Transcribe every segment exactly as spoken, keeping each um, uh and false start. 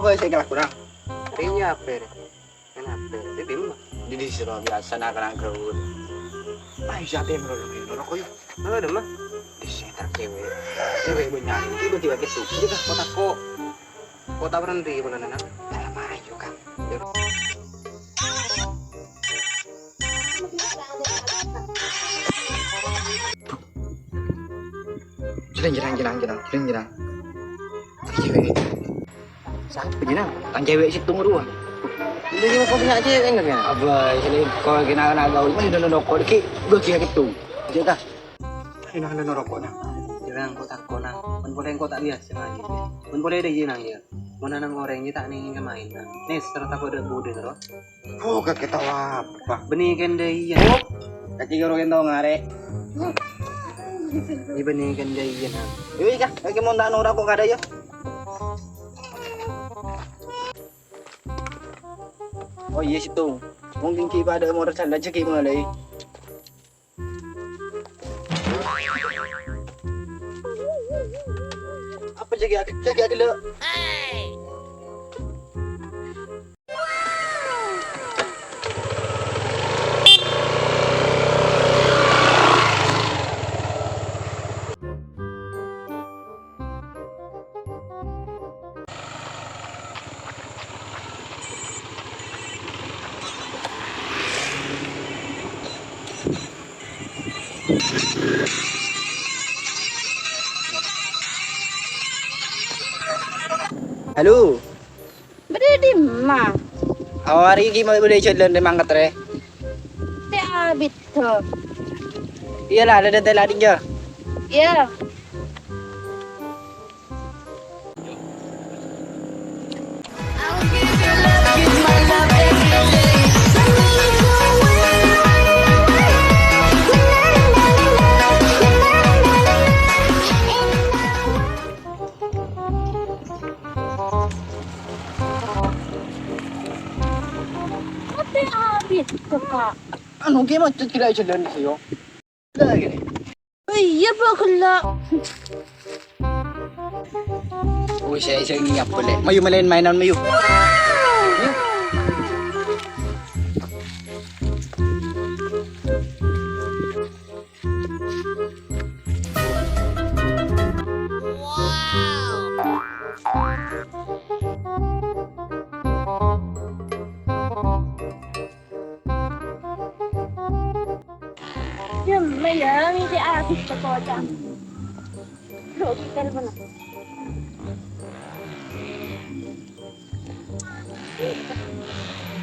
Kok sè ngala' kurang? Rèya apa, Rè? Kenapa? Rè, di mana? Di, di sini biasa na'-kana' gaul. Ayo, siapa yang ngerokok? Ngerokok yuk. Mana ada, mah? Di sini tak cewek. Cewek banyak. Ini bagi-bagi tuh. Ini kah kotak kok? Kotak berhenti, bukan, anak? Dalam ayo, kan. Jreng, jreng, jreng, jreng, jreng, jreng. Cewek. Sapa, Jreng? Kan cewek sèttong rowa. Ini cuma kau punya cewek, enggak, ya? Apa, sini kau kena anak gaul, mana ada rokok, dikit, gua kira gitu. Jaga. Ini ada rokok, nah. Jreng, kau tak kau, nah. Pun boleh kau tak biasa lagi. Pun boleh deh, Jreng, ya. Mana nang goreng, ya, tak nih, main, nah. Nih, serta kau ada budeng, roh. Oh, kakek tahu apa? Beni kan dai, ya. Oh, kakek garo kan tahu ngare. Ini beni kan dai, ya, nah. Yuk, Ika, kakek mau tak nora kok kada, ya? Oh, iya, situ. Mungkin ki pada mau rencana aja ki mulai. Apa jadi aku, jadi aku lo? Halo. Bâdâ è dimma? Awari ghi' ma' bâdâ è jhâlân rè mangkat rè. Tè abit, to. Iyâ la, dâ'-dâ' tè la dinjâ. Iyâ. Mate abit, Kak. Anu, ghi' macet kira jalan sih, yo. Lah, gini. Oh iya, Pak, gella'. Wis, saya, saya nyiap boleh. Mayu main mainan, mayu. Nyamma ya, mite abit ka koca. Bro, kita mana?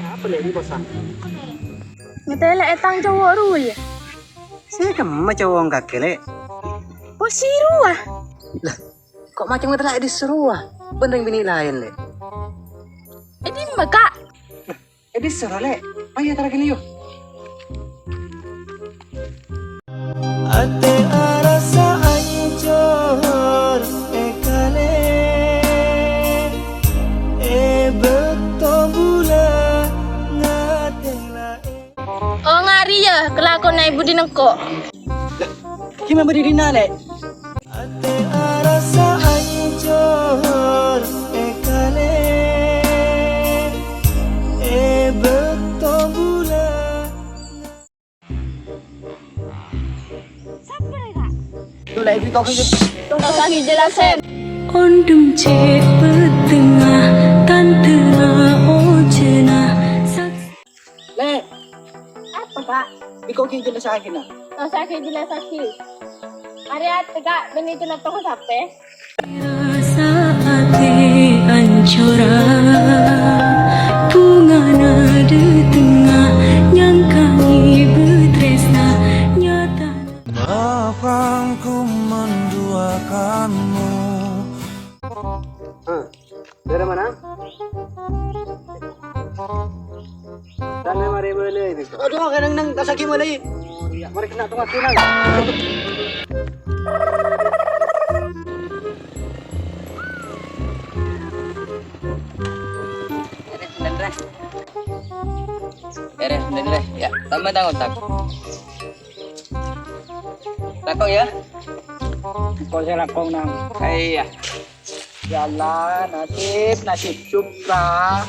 Apa lè' ini, Bosan? Ngetele etang cowok ru ya. Sè kemma cowok kakè, lè'? Posiro, ah. Lah, kok macam ngetele di seru, ah? Bân binè laèn, lè'? È dimma, Kak? È dissa, lè'. Ayo, tara kene, yo. Atè arassa ancor è kalè, è bâkto bulâ ngatèng laèn. Oh, ngari, ya, kelakuan ibu di nengko. Lah, gimana berdirinya, lè'? Atè arassa ancor è kalè, è bâkto bulâ. Sapa rè, Kak? Tuh, lagi kau kerja. Tong kaki jelasin. Ondhem cè' pèttengnga, tantèna ojhâna, saks- Lè'. Apa, Kak? Iko ghi' jelasaghi, nah. Tok usah ghi' jelasaghi. Arè atè, Kak, bân itu nètong sapè? Rassa atè ancora, bhungana dâtengnga, nyangkaghi bâtrèsna nyatana. Maafkan ku menduakanmu. Hah? Daerah mana? Sana mari boleh ini. Aduh, kadang nang kasaki mulai. Oh, iya, mari kena tengah sini. Beres, bener, beres. Beres, bener, beres. Ya, tambah tanggung tak. Lakong ya? Kok saya lakong, Nang? Iya. Yalah, nasib, nasib Supra.